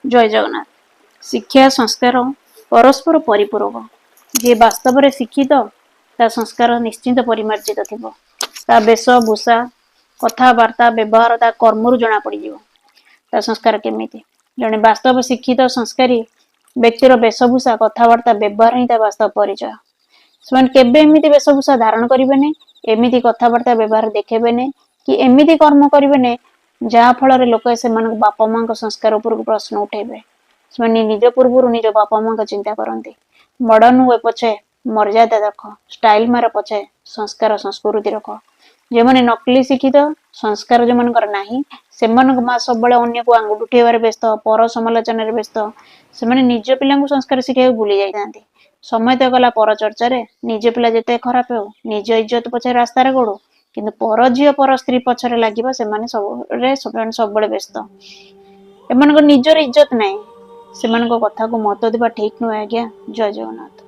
ଜୟ ଜଗନ୍ନାଥ। ଶିକ୍ଷା ସଂସ୍କାର ପରସ୍ପର ପରିପୂରକ। ଯିଏ ବାସ୍ତବରେ ଶିକ୍ଷିତ, ତା ସଂସ୍କାର ନିଶ୍ଚିନ୍ତ ପରିମାର୍ଜିତ ଥିବ। ତା ବେଶଭୂଷା, କଥାବାର୍ତ୍ତା, ବ୍ୟବହାର, ତା କର୍ମରୁ ଜଣା ପଡିଯିବ ତା ସଂସ୍କାର କେମିତି। ଜଣେ ବାସ୍ତବ ଶିକ୍ଷିତ ସଂସ୍କାରୀ ବ୍ୟକ୍ତିର ବେଶଭୂଷା, କଥାବାର୍ତ୍ତା, ବ୍ୟବହାର ହିଁ ତା ବାସ୍ତବ ପରିଚୟ। ସେମାନେ କେବେ ଏମିତି ବେଶଭୂଷା ଧାରଣ କରିବେନି, ଏମିତି କଥାବାର୍ତ୍ତା, ବ୍ୟବହାର ଦେଖେଇବେନି କି ଏମିତି କର୍ମ କରିବେନି, ଯାହା ଫଳରେ ଲୋକ ସେମାନଙ୍କ ବାପା ମାଙ୍କ ସଂସ୍କାର ଉପରକୁ ପ୍ରଶ୍ନ ଉଠେଇବେ। ସେମାନେ ନିଜ ପୂର୍ବରୁ ନିଜ ବାପା ମାଙ୍କ ଚିନ୍ତା କରନ୍ତି। ମଡର୍ନ ହୁଏ ପଛେ ମର୍ଯ୍ୟାଦା ରଖ, ଷ୍ଟାଇଲ ମାର ପଛେ ସଂସ୍କାର ସଂସ୍କୃତି ରଖ। ଯେଉଁମାନେ ନକଲି ଶିକ୍ଷିତ, ସଂସ୍କାର ଯେଉଁମାନଙ୍କର ନାହିଁ, ସେମାନଙ୍କ ମା ସବୁବେଳେ ଅନ୍ୟକୁ ଆଙ୍ଗୁଠି ଉଠେଇବାରେ ବ୍ୟସ୍ତ, ପର ସମାଲୋଚନାରେ ବ୍ୟସ୍ତ। ସେମାନେ ନିଜ ପିଲାଙ୍କୁ ସଂସ୍କାର ଶିଖେଇବାକୁ ଭୁଲି ଯାଇଥାନ୍ତି। ସମୟ ତ ଗଲା ପର ଚର୍ଚ୍ଚାରେ। ନିଜ ପିଲା ଯେତେ ଖରାପ ହେଉ, ନିଜ ଇଜ୍ଜତ ପଛେ ରାସ୍ତାରେ ଗଡୁ, କିନ୍ତୁ ପର ଝିଅ, ପର ସ୍ତ୍ରୀ ପଛରେ ଲାଗିବା ସେମାନେ ସବୁବେଳେ ବ୍ୟସ୍ତ। ଏମାନଙ୍କ ନିଜର ଇଜ୍ଜତ ନାହିଁ। ସେମାନଙ୍କ କଥାକୁ ମତ ଦେବା ଠିକ ନୁହେଁ ଆଜ୍ଞା। ଜୟ ଜଗନ୍ନାଥ।